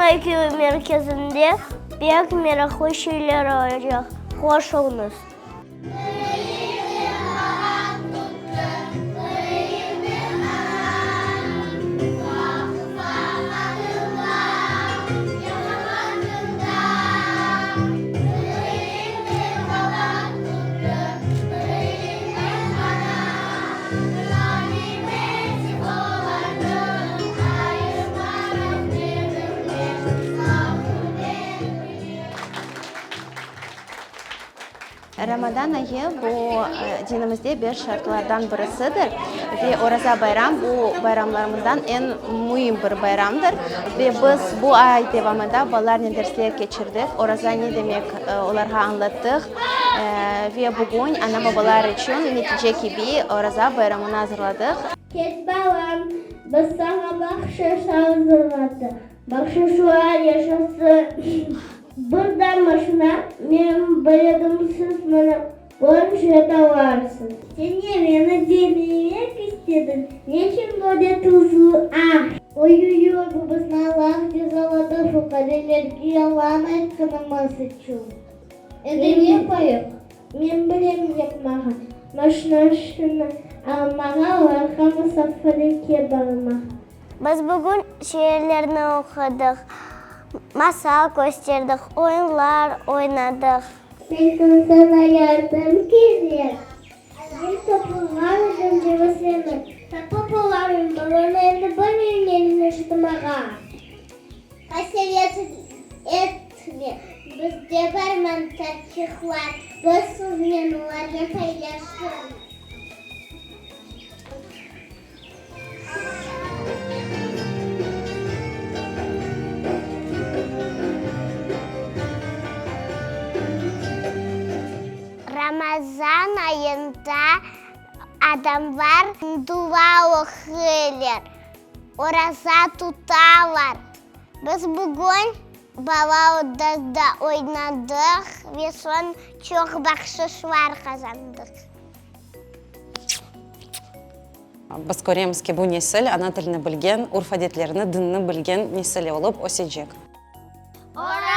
Canköy köy merkezinde pek meraqlı şeyler olacaq. Hoş oluñız! Ramadan ayı, bu dinimizde beş şartlardan birisidir ve Oraza bayram bu bayramlarımızdan eñ müim bir bayramdır. Ve biz bu ay devamında balalarnen dersler keçirdik, oraza ne demek olarğa añlattıq ve bugün ana-babalar içün netice kibi Oraza bayramını azırladıq. Ket balam, biz saña bahşış azırladıq. Bahşışlar yaşasın. Bir de maşina, men bildim siz meni planşet alarsız. Sen ne, meni denemek istediñ? Neçün böyle tuzlu aş? Oy-oy-oy, bu bizni Allah cezaladı, fuqarelerge yalan aytqanımız içün. Endi ne yapayıq? Men bilem yapmağa, maşinaşını almağa, olarğa musafirlikke barmaq. Biz bugün şiirlerni oqudıq, masal kösterdik, oyunlar oynadıq. Belkim saña yardım kerek? Men toplağan edim cevizlerni, tapıp olamam, balam endi bilmeyim neni şıtmağa. Qasevet etme, bizde bar mantarçıqlar, biz siznen olarnı paylaşırmız. Ramazan ayında adamlar dua oquylar, oraza tutalar. Biz bugün bala odada oynadıq ve soñ çoq bahşışlar qazandıq. Biz köremiz ki, bu nesil ana tilini bilgen, urf-adetlerini, dinini bilgen nesil olıp ösecek. Oraza!